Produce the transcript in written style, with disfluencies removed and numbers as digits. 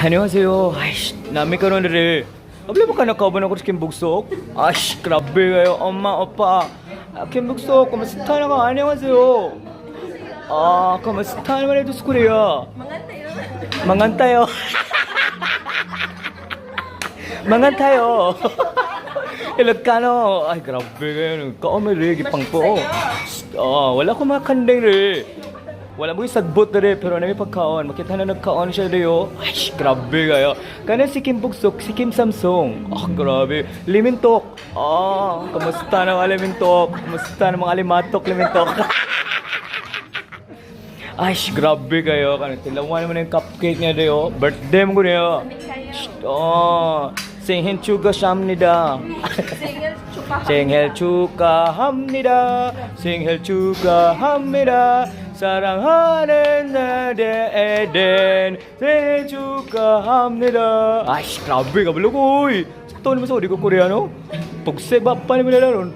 안녕하세요. Ay, nami karon diri. Abla mo ka nakauban ako sa Kim Bugsok? Ay, grabe kayo. Oma, opa. Ah, Kim Bugsok, kumusta na ka? 안녕하세요. Ah, kumusta naman ito sa Korea? Mangantayo. Mangantayo. Ilocano. Ay, grabe kayo. Kaon may rin, gipang po. Ah, wala ko makandeng rin. Wala mo yung sagbot na rin, pero nami pagkaon. Makita na nagkaon siya rin, oh. Ay, grabe kayo. Kana si Kim Bugsok, si Kim Samsung. Ah, grabe. Limintok. Ah, kamusta na mga limintok? Kamusta na mga alimatok, limintok? Ay, grabe kayo. Kano, tilawan naman yung cupcake niya dayo. Birthday mo ko niyo. Oh, 생일 축하합니다. 생일 축하. 생일 축하합니다. 생일 축하합니다. 사랑하는 나의 에덴 생일 축하합니다. Ay, grabe ka ko. Sakto naman sa ko Koreano. Pagse ba pa naman nila ron.